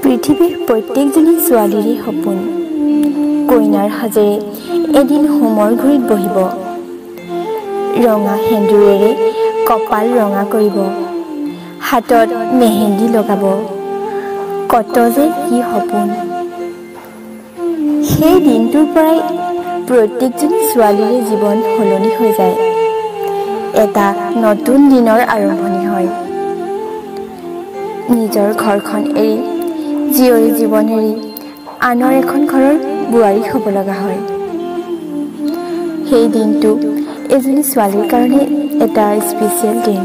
পৃথিৱীৰ প্ৰত্যেকজনী ছোৱালীৰে সপোন কইনাৰ সাজেৰে এদিন হোমৰ ঘূৰিত বহিব, ৰঙা সেন্দুৰেৰে কপাল ৰঙা কৰিব, হাতত মেহেন্দি লগাব। কত যে কি সপোন! সেই দিনটোৰ পৰাই প্ৰত্যেকজনী ছোৱালীৰে জীৱন সলনি হৈ যায়, এটা নতুন দিনৰ আৰম্ভণি হয়। নিজৰ ঘৰখন এৰি, জীয়ৰী জীৱন এৰি আনৰ এখন ঘৰৰ বোৱাৰী হ'ব লগা হয়। সেই দিনটো এজনী ছোৱালীৰ কাৰণে এটা স্পেচিয়েল দিন।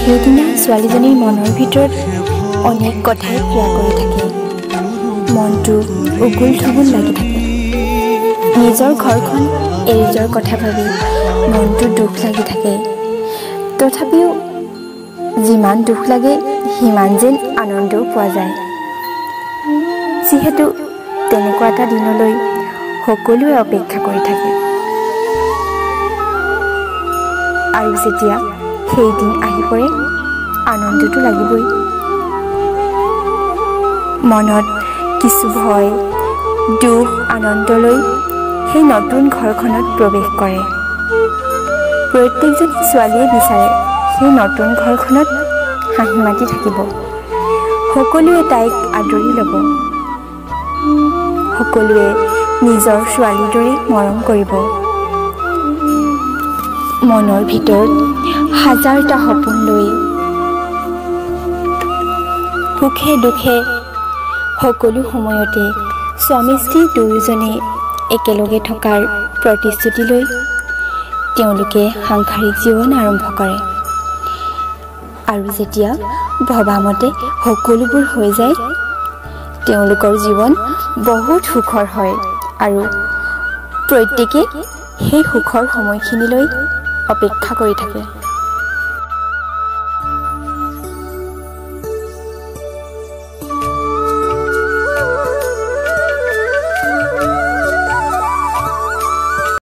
সেইদিনা ছোৱালীজনীৰ মনৰ ভিতৰত অনেক কথাই ক্ৰিয়া কৰি থাকে, মনটো উগুল থুগুল লাগি থাকে। নিজৰ ঘৰখন এৰি যোৱাৰ কথা ভাবি মনটো দুখ লাগি থাকে। তথাপিও যিমান দুখ লাগে সিমান যেন আনন্দও পোৱা যায়, যিহেতু তেনেকুৱা এটা দিনলৈ সকলোৱে অপেক্ষা কৰি থাকে। আৰু যেতিয়া সেই দিন আহি পৰে, আনন্দটো লাগিবই। মনত কিছু ভয়, দুখ, আনন্দলৈ সেই নতুন ঘৰখনত প্ৰৱেশ কৰে। প্ৰত্যেকজনী ছোৱালীয়ে বিচাৰে সেই নতুন ঘৰখনত হাঁহি মাতি থাকিব, সকলোৱে তাইক আদৰি ল'ব, সকলোৱে নিজৰ ছোৱালীৰ দৰে মৰম কৰিব। মনৰ ভিতৰত হাজাৰটা সপোন লৈ সুখে দুখে সকলো সময়তে স্বামী স্ত্ৰী দুয়োজনে একেলগে থকাৰ প্ৰতিশ্ৰুতি লৈ তেওঁলোকে সাংসাৰিক জীৱন আৰম্ভ কৰে। আৰু যেতিয়া ভবামতে সকলোবোৰ হৈ যায়, তেওঁলোকৰ জীৱন বহুত সুখৰ হয় আৰু প্ৰত্যেকে সেই সুখৰ সময়খিনিলৈ অপেক্ষা কৰি থাকে।